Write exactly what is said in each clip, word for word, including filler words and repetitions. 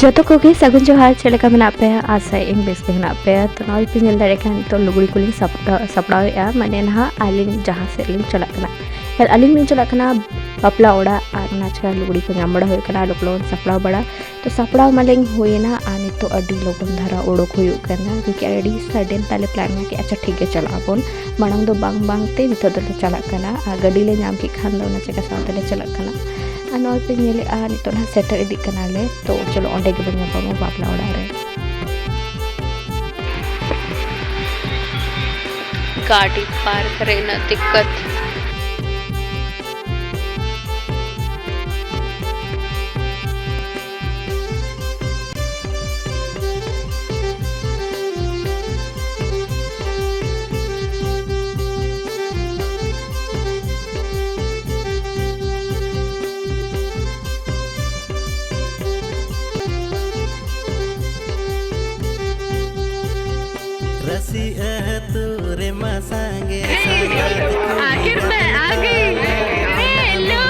ᱡᱚᱛᱚ ᱠᱚᱜᱮ ᱥᱟᱹᱜᱩᱱ ᱡᱚᱦᱟᱨ᱾ ᱪᱮᱫ ᱞᱮᱠᱟ ᱢᱮᱱᱟᱜ ᱯᱮᱭᱟ? ᱟᱥᱟᱭᱮᱫ ᱟᱹᱧ ᱵᱮᱥ ᱜᱮ ᱢᱮᱱᱟᱜ ᱯᱮᱭᱟ᱾ ᱛᱚ, ᱱᱚᱜᱼᱚᱭ ᱯᱮ ᱧᱮᱞ ᱫᱟᱲᱮᱭᱟᱜ ᱠᱟᱱ, ᱱᱤᱛᱚᱜ ᱞᱩᱜᱽᱲᱤ ᱠᱚᱞᱤᱧ ᱥᱟᱯᱲᱟᱣ, ᱥᱟᱯᱲᱟᱣᱮᱫᱼᱟ, ᱢᱟᱱᱮ ᱱᱟᱦᱟᱜ ᱟᱹᱞᱤᱧ ᱡᱟᱦᱟᱸ ᱥᱮᱫ ᱞᱤᱧ ᱪᱟᱞᱟᱜ ᱠᱟᱱᱟ᱾ ᱟᱨ ᱟᱹᱞᱤᱧ ᱞᱤᱧ ᱪᱟᱞᱟᱜ ᱠᱟᱱᱟ ᱵᱟᱯᱞᱟ ᱚᱲᱟᱜ, ᱟᱨ ᱚᱱᱟ ᱪᱤᱠᱟ ᱞᱩᱜᱽᱲᱤ ᱠᱚ ᱧᱟᱢ ᱵᱟᱲᱟ ᱦᱩᱭᱩᱜ ᱠᱟᱱᱟ, ᱟᱨ ᱞᱚᱜᱚᱱ ᱞᱚᱜᱚᱱ ᱥᱟᱯᱲᱟᱣ ᱵᱟᱲᱟ᱾ ᱛᱚ, ᱥᱟᱯᱲᱟᱣ ᱢᱟᱞᱤᱧ ᱦᱩᱭᱮᱱᱟ, ᱟᱨ ᱱᱤᱛᱚᱜ ᱟᱹᱰᱤ ᱞᱚᱜᱚᱱ ᱫᱷᱟᱨᱟ ᱚᱰᱚᱠ ᱦᱩᱭᱩᱜ ᱠᱟᱱᱟ, ᱠᱤᱭᱩᱠᱤ ᱟᱹᱰᱤ sudden ᱛᱟᱞᱮ plan ᱢᱮᱱᱟᱜ ᱠᱮᱫᱼᱟ, ᱟᱪᱪᱷᱟ, ᱴᱷᱤᱠ ᱜᱮ, ᱪᱟᱞᱟᱜ ᱟᱵᱚᱱ᱾ ᱢᱟᱲᱟᱝ ᱫᱚ ᱵᱟᱝ ᱵᱟᱝ ᱛᱮ ᱱᱤᱛᱚᱜ ᱫᱚᱞᱮ ᱪᱟᱞᱟᱜ ᱠᱟᱱᱟ, ᱟᱨ ᱜᱟᱹᱰᱤ ᱞᱮ ᱧᱟᱢ ᱠᱮᱫ ᱠᱷᱟᱱ ᱫᱚ ᱚᱱᱟ ᱪᱤᱠᱟ ᱥᱟᱶ ᱛᱮᱞᱮ ᱪᱟᱞᱟᱜ ᱠᱟᱱᱟ᱾ ᱟᱨ ᱱᱚᱜᱼᱚᱭ ᱯᱮ ᱧᱮᱞᱮᱫᱼᱟ, ᱱᱤᱛᱚᱜ ᱱᱟᱦᱟᱜ ᱥᱮᱴᱮᱨ ᱤᱫᱤᱜ ᱠᱟᱱᱟᱞᱮ᱾ ᱛᱚ, ᱪᱚᱞᱚ, ᱚᱸᱰᱮ ᱜᱮᱵᱚᱱ ᱧᱟᱯᱟᱢᱟ ᱵᱟᱯᱞᱟ ᱚᱲᱟᱜ ᱨᱮ᱾ ᱜᱟᱹᱰᱤ ᱯᱟᱨᱠ ᱨᱮ ᱩᱱᱟᱹᱜ ᱫᱤᱠᱠᱟᱛ᱾ ᱨᱟᱹᱥᱤ ᱟᱹᱛᱩ ᱨᱮᱢᱟ ᱥᱟᱸᱜᱮ ᱥᱟᱸᱜᱟᱛ ᱠᱩᱲᱤ ᱟᱹᱠᱷᱤᱨ ᱛᱮ ᱜᱟᱫᱮᱞ ᱟᱹᱜᱤ᱾ ᱛᱟᱞᱟ ᱦᱮᱞᱳ᱾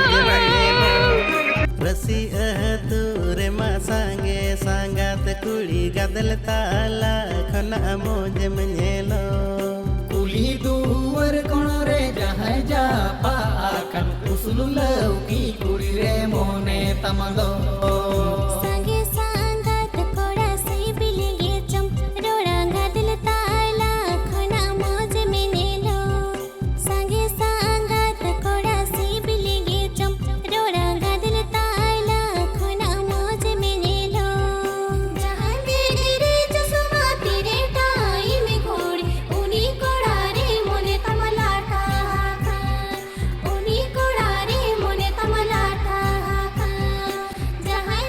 ᱨᱟᱹᱥᱤ ᱟᱹᱛᱩ ᱨᱮᱢᱟ ᱥᱟᱸᱜᱮ ᱥᱟᱸᱜᱟᱛ ᱠᱩᱲᱤ ᱜᱟᱫᱮᱞ ᱛᱟᱞᱟ ᱠᱷᱚᱱᱟᱜ ᱢᱚᱡᱮᱢ ᱧᱮᱞᱚᱜ᱾ ᱠᱩᱞᱦᱤ ᱫᱩᱣᱟᱹᱨ ᱠᱚᱬ ᱨᱮ ᱡᱟᱦᱟᱸᱭ ᱡᱟᱯᱟᱜ ᱟᱠᱟᱱ, ᱩᱥᱩᱞ ᱞᱟᱹᱣᱠᱤ ᱠᱩᱲᱤ ᱨᱮ ᱢᱚᱱᱮ ᱛᱟᱢ ᱫᱚ᱾ ᱥᱟᱸᱜᱮ ᱥᱟᱸᱜᱟᱛ ᱠᱚᱲᱟ ᱥᱤᱵᱤᱞ ᱜᱮ ᱪᱚᱢ, ᱨᱚᱲᱟ ᱜᱟᱫᱮᱞ ᱛᱟᱞᱟ ᱠᱷᱚᱱᱟᱜ ᱢᱚᱡᱽ ᱢᱮᱱᱮᱞᱚ᱾ ᱥᱟᱸᱜᱮ ᱥᱟᱸᱜᱟᱛ ᱠᱚᱲᱟ ᱥᱤᱵᱤᱞ ᱜᱮ ᱪᱚᱢ, ᱨᱚᱲᱟ ᱜᱟᱫᱮᱞ ᱛᱟᱞᱟ ᱠᱷᱚᱱᱟᱜ ᱢᱚᱡᱽ ᱢᱮᱱᱮᱞᱚ᱾ ᱡᱟᱦᱟᱸᱭ ᱢᱮᱫ ᱨᱮ ᱪᱚᱥᱢᱟ ᱛᱤᱨᱮ ᱴᱟᱭᱤᱢ ᱜᱷᱚᱲᱤ, ᱩᱱᱤ ᱠᱚᱲᱟ ᱨᱮ ᱢᱚᱱᱮ ᱛᱟᱢ ᱞᱟᱴᱷᱟ ᱟᱠᱟᱱ, ᱩᱱᱤ ᱠᱚᱲᱟ ᱨᱮ ᱢᱚᱱᱮ ᱛᱟᱢ ᱞᱟᱴᱷᱟ ᱟᱠᱟᱱ᱾ ᱡᱟᱦᱟᱸᱭ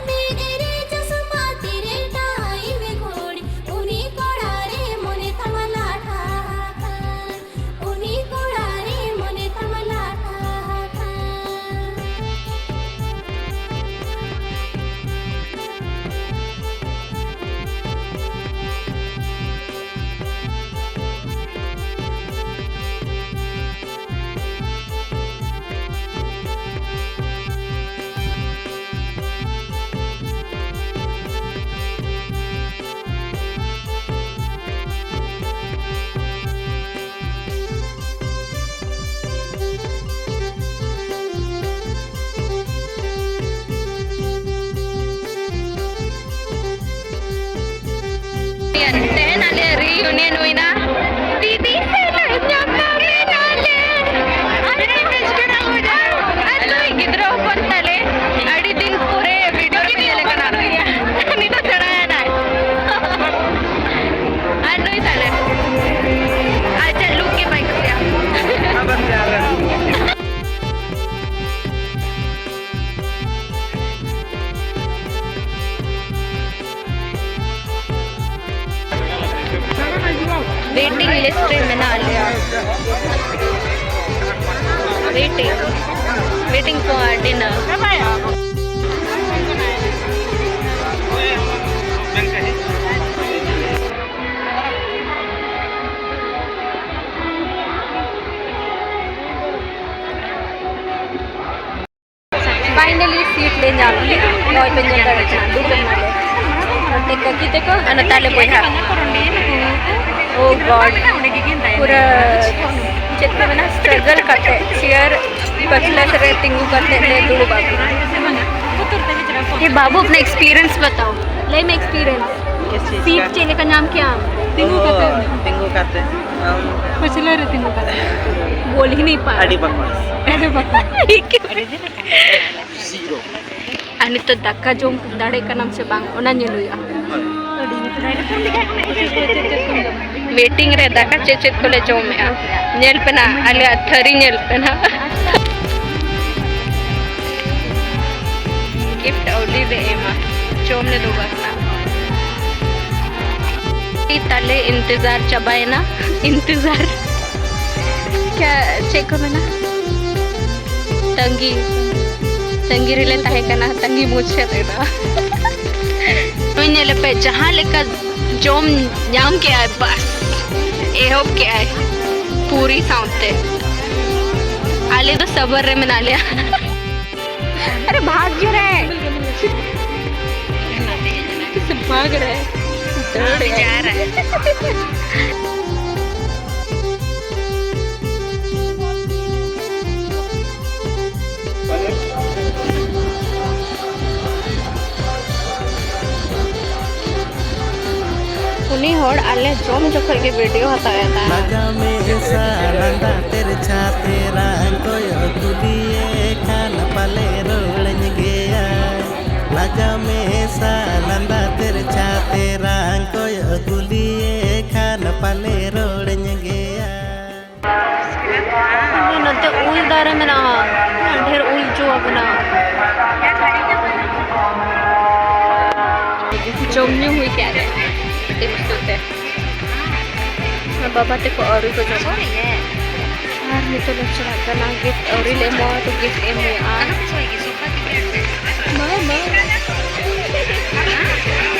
ᱛᱮᱦᱮᱧ ᱟᱞᱮ reunion ᱦᱩᱭᱱᱟ᱾ ᱫᱤᱫᱤ ᱥᱟᱞᱟᱜ ᱧᱟᱯᱟᱢ ᱮᱱᱟᱞᱮ᱾ ᱟᱹᱰᱤ ᱨᱟᱹᱥᱠᱟᱹ ᱨᱮ ᱵᱩᱡᱷᱟᱹᱣ᱾ ᱟᱨ ᱱᱩᱭ ᱜᱤᱫᱽᱨᱟᱹ ᱦᱚᱯᱚᱱ ᱛᱟᱞᱮ ᱟᱹᱰᱤ ᱫᱤᱱ ᱯᱚᱨᱮ video ᱨᱮ ᱧᱮᱞᱮ ᱠᱟᱱᱟ᱾ ᱱᱤᱛᱚᱜ ᱥᱮᱬᱟᱭᱮᱱᱟᱭ᱾ ᱟᱨ ᱱᱩᱭ ᱛᱟᱞᱮ ᱟᱡᱟᱜ look ᱜᱮ ᱵᱟᱭ ᱠᱩᱥᱤᱭᱟᱜᱼᱟ᱾ Waiting list ᱨᱮ ᱢᱮᱱᱟᱜ ᱞᱮᱭᱟ᱾ Waiting, waiting for dinner. Finally seat ᱞᱮ ᱧᱟᱢ ᱠᱮᱫᱟ᱾ ᱱᱚᱜᱼᱚᱭ ᱯᱮ ᱧᱮᱞ ᱫᱟᱲᱮᱭᱟᱜ ᱠᱟᱱᱟ, ᱫᱩᱲᱩᱵ ᱮᱱᱟᱞᱮ᱾ ᱱᱚᱛᱮ ᱠᱟᱹᱠᱤ ᱛᱟᱠᱚ ᱟᱨ ᱱᱚᱛᱮ ᱟᱞᱮ ᱵᱚᱭᱦᱟ᱾ Oh God, ᱯᱩᱨᱟᱹ ᱪᱮᱫ ᱠᱚ ᱢᱮᱱᱟ, struggle ᱠᱟᱛᱮ chair ᱯᱟᱪᱷᱞᱟ ᱥᱮᱫ ᱨᱮ ᱛᱤᱸᱜᱩ ᱠᱟᱛᱮ ᱞᱮ ᱫᱩᱲᱩᱵ ᱟᱠᱟᱱᱟ᱾ ᱮ ᱵᱟᱹᱵᱩ, ᱟᱯᱱᱟ experience ᱵᱟᱛᱟᱣ᱾ ᱞᱟᱹᱭ ᱢᱮ experience᱾ ᱪᱮᱫ ᱞᱮᱠᱟ ᱧᱟᱢ ᱠᱮᱜᱼᱟᱢ? ᱛᱤᱸᱜᱩ ᱠᱟᱛᱮ᱾ ᱛᱤᱸᱜᱩ ᱠᱟᱛᱮ᱾ ᱟᱢ ᱯᱟᱪᱷᱞᱟ ᱨᱮ ᱛᱤᱸᱜᱩ ᱠᱟᱛᱮ᱾ ᱵᱚᱞ ᱦᱤ ᱱᱟᱦᱤᱸ ᱯᱟᱭᱟ᱾ ᱟᱹᱰᱤ ᱵᱟᱠᱣᱟᱥ᱾ ᱟᱹᱰᱤ ᱵᱟᱠᱣᱟᱥ᱾ ᱟᱨ ᱱᱤᱛᱚᱜ ᱫᱟᱠᱟ ᱡᱚᱢ ᱫᱟᱲᱮᱭᱟᱜ ᱠᱟᱱᱟᱢ ᱥᱮ ᱵᱟᱝ, ᱚᱱᱟ ᱧᱮᱞ ᱦᱩᱭᱩᱜᱼᱟ᱾ Waiting ᱨᱮ ᱫᱟᱠᱟ ᱪᱮᱫ ᱪᱮᱫ ᱠᱚᱞᱮ ᱡᱚᱢᱮᱜᱼᱟ, ᱧᱮᱞ ᱯᱮ ᱱᱟᱦᱟᱜ, ᱟᱞᱮᱭᱟᱜ ᱛᱷᱟᱹᱨᱤ ᱧᱮᱞ ᱯᱮ ᱱᱟᱦᱟᱜ᱾ Gift ᱟᱹᱣᱞᱤ ᱞᱮ ᱮᱢᱟ, ᱡᱚᱢ ᱞᱮ ᱫᱩᱲᱩᱵ ᱟᱠᱟᱱᱟ᱾ ᱛᱟᱞᱮ ᱤᱱᱛᱮᱡᱟᱨ ᱪᱟᱵᱟᱭᱮᱱᱟ᱾ ᱤᱱᱛᱮᱡᱟᱨ ᱠᱭᱟ, ᱪᱮᱫ ᱠᱚ ᱢᱮᱱᱟ, ᱛᱟᱺᱜᱤ, ᱛᱟᱺᱜᱤ ᱨᱮᱞᱮ ᱛᱟᱦᱮᱸ ᱠᱟᱱᱟ, ᱛᱟᱺᱜᱤ ᱢᱩᱪᱟᱹᱫ ᱮᱱᱟ᱾ ᱱᱩᱭ ᱧᱮᱞᱮ ᱯᱮ, ᱡᱟᱦᱟᱸ ᱞᱮᱠᱟ ᱡᱚᱢ ᱧᱟᱢ ᱠᱮᱜᱼᱟᱭ, ᱵᱟᱥ ᱮᱦᱚᱵ ᱠᱮᱜᱼᱟᱭ ᱯᱩᱨᱤ ᱥᱟᱶᱛᱮ᱾ ᱟᱞᱮ ᱫᱚ ᱥᱟᱵᱟᱨ ᱨᱮ ᱢᱮᱱᱟᱜ ᱞᱮᱭᱟ᱾ ᱟᱨᱮ ᱵᱷᱟᱜᱽ ᱡᱚ ᱨᱮ᱾ ᱵᱷᱟᱜᱽ ᱨᱮ᱾ ᱫᱟᱹᱲ ᱨᱮ᱾ ᱩᱱᱤ ᱦᱚᱲ ᱟᱞᱮ ᱡᱚᱢ ᱡᱚᱠᱷᱚᱡ ᱜᱮ ᱵᱷᱤᱰᱤᱭᱳ ᱦᱟᱛᱟᱣ ᱮᱫᱟ᱾ ᱞᱟᱡᱟ ᱢᱮᱥᱟ ᱞᱟᱸᱫᱟ ᱛᱮᱨᱪᱷᱟ ᱛᱮᱨᱟᱝ ᱠᱚᱭᱚᱜ ᱠᱩᱞᱤᱭᱮ ᱠᱷᱟᱱ ᱯᱟᱞᱮ ᱨᱚᱲᱟᱹᱧ ᱜᱮᱭᱟ᱾ ᱞᱟᱡᱟ ᱢᱮᱥᱟ ᱞᱟᱸᱫᱟ ᱛᱮᱨᱪᱷᱟ ᱛᱮᱨᱟᱝ ᱠᱚᱭᱚᱜ ᱠᱩᱞᱤᱭᱮ ᱠᱷᱟᱱ ᱯᱟᱞᱮ ᱨᱚᱲᱟᱹᱧ ᱜᱮᱭᱟ᱾ ᱱᱚᱛᱮ ᱩᱞ ᱫᱟᱨᱮ ᱢᱮᱱᱟᱜᱼᱟ, ᱰᱷᱮᱨ ᱩᱞ ᱡᱚ ᱟᱠᱟᱱᱟ᱾ ᱡᱚᱢ ᱧᱩ ᱦᱩᱭ ᱠᱮᱫ ᱞᱮ ᱟᱹᱰᱤ ᱢᱩᱥᱠᱤᱞ ᱛᱮ᱾ ᱟᱨ ᱵᱟᱵᱟ ᱛᱟᱠᱚ ᱟᱹᱣᱨᱤ ᱠᱚ ᱡᱚᱢᱟ᱾ ᱟᱨ ᱱᱤᱛᱚᱜ ᱞᱮ ᱪᱟᱞᱟᱜ ᱠᱟᱱᱟ, ᱜᱤᱯᱷᱴ ᱟᱹᱣᱨᱤ ᱞᱮ ᱮᱢᱚᱜᱼᱟ, ᱛᱚ ᱜᱤᱯᱷᱴ ᱮᱢ ᱦᱩᱭᱩᱜᱼᱟ᱾ ᱵᱟᱵᱟ᱾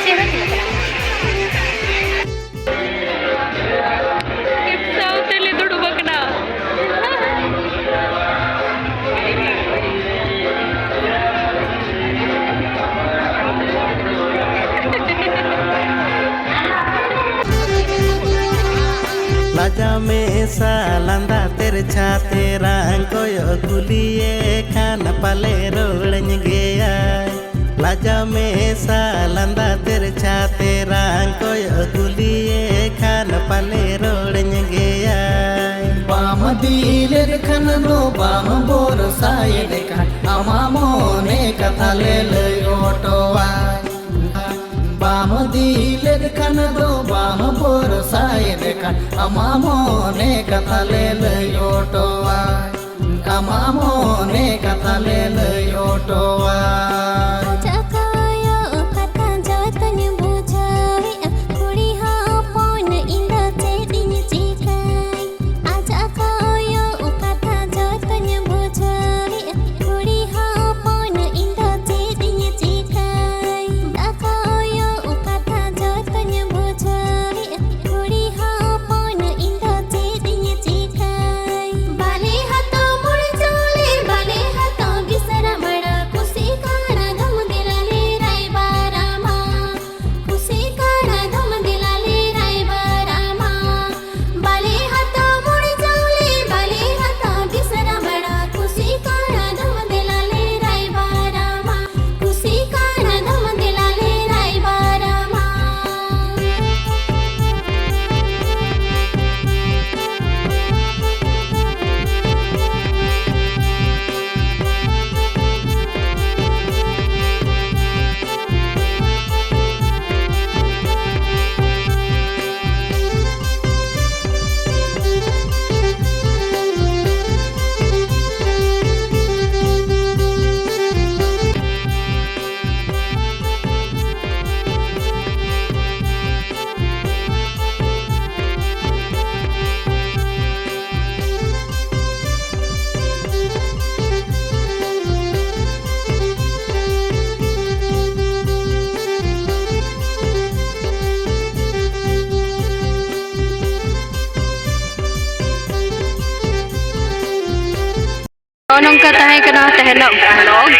ᱪᱮᱫ ᱦᱚᱸ ᱧᱮᱞᱚᱜ ᱠᱟᱱᱟ? ᱥᱟᱶᱛᱮ ᱞᱮ ᱫᱩᱲᱩᱵ ᱟᱠᱟᱱᱟ᱾ ᱞᱟᱡᱟ ᱢᱮᱥᱟ ᱞᱟᱸᱫᱟ ᱛᱮᱨᱪᱷᱟ ᱛᱮᱨᱟᱝ ᱠᱚᱭᱚᱜ ᱠᱩᱞᱤᱭᱮ ᱠᱷᱟᱱ ᱯᱟᱞᱮ ᱨᱚᱲᱟᱹᱧ ᱜᱮᱭᱟᱭ᱾ ᱞᱟᱡᱟ ᱢᱮᱥᱟ ᱞᱟᱸᱫᱟ ᱛᱮᱨᱪᱷᱟ ᱛᱮᱨᱟᱝ ᱠᱚᱭᱚᱜ ᱠᱩᱞᱤᱭᱮ ᱠᱷᱟᱱ ᱯᱟᱞᱮ ᱨᱚᱲᱟᱹᱧ ᱜᱮᱭᱟᱭ᱾ ᱵᱟᱢ ᱫᱤᱞᱮᱫ ᱠᱷᱟᱱ ᱫᱚ ᱵᱟᱢ ᱵᱷᱚᱨᱥᱟᱭᱮᱫ ᱠᱷᱟᱱ ᱟᱢᱟᱜ ᱢᱚᱱᱮ ᱠᱟᱛᱷᱟ ᱞᱮ ᱞᱟᱹᱭ ᱚᱴᱚᱣᱟᱭ᱾ ᱵᱟᱢ ᱫᱤᱞᱮᱫ ᱠᱷᱟᱱ ᱫᱚ ᱵᱟᱢ ᱵᱷᱚᱨᱥᱟᱭᱮᱫ ᱠᱷᱟᱱ ᱟᱢᱟᱜ ᱢᱚᱱᱮ ᱠᱟᱛᱷᱟ ᱞᱮ ᱞᱟᱹᱭ ᱚᱴᱚᱣᱟᱭ᱾ ᱟᱢᱟᱜ ᱢᱚᱱᱮ ᱠᱟᱛᱷᱟ ᱞᱮ ᱞᱟᱹᱭ ᱚᱴᱚᱣᱟ᱾ ᱟᱡᱟᱜ ᱠᱚᱭᱚᱜ ᱠᱟᱛᱷᱟ ᱡᱚᱛᱚᱧ ᱵᱩᱡᱷᱟᱹᱣᱮᱜᱼᱟ, ᱠᱩᱲᱤ ᱦᱚᱯᱚᱱ ᱤᱧ ᱫᱚ ᱪᱮᱫ ᱤᱧ ᱪᱤᱠᱟᱹᱭ? ᱟᱡᱟᱜ ᱠᱚᱭᱚᱜ ᱠᱟᱛᱷᱟ ᱡᱚᱛᱚᱧ ᱵᱩᱡᱷᱟᱹᱣᱮᱜᱼᱟ, ᱠᱩᱲᱤ ᱦᱚᱯᱚᱱ ᱤᱧ ᱫᱚ ᱪᱮᱫ ᱤᱧ ᱪᱤᱠᱟᱹᱭ? ᱟᱡᱟᱜ ᱠᱚᱭᱚᱜ ᱠᱟᱛᱷᱟ ᱡᱚᱛᱚᱧ ᱵᱩᱡᱷᱟᱹᱣᱮᱜᱼᱟ, ᱠᱩᱲᱤ ᱦᱚᱯᱚᱱ ᱤᱧ ᱫᱚ ᱪᱮᱫ ᱤᱧ ᱪᱤᱠᱟᱹᱭ? ᱵᱟᱞᱮ ᱦᱟᱛᱟᱣ ᱢᱩᱲ ᱪᱟᱣᱞᱮ, ᱵᱟᱞᱮ ᱦᱟᱛᱟᱣ ᱵᱤᱥᱨᱟ ᱢᱟᱲᱟ, ᱠᱩᱥᱤ ᱠᱟᱱᱟ Vlog, vlog.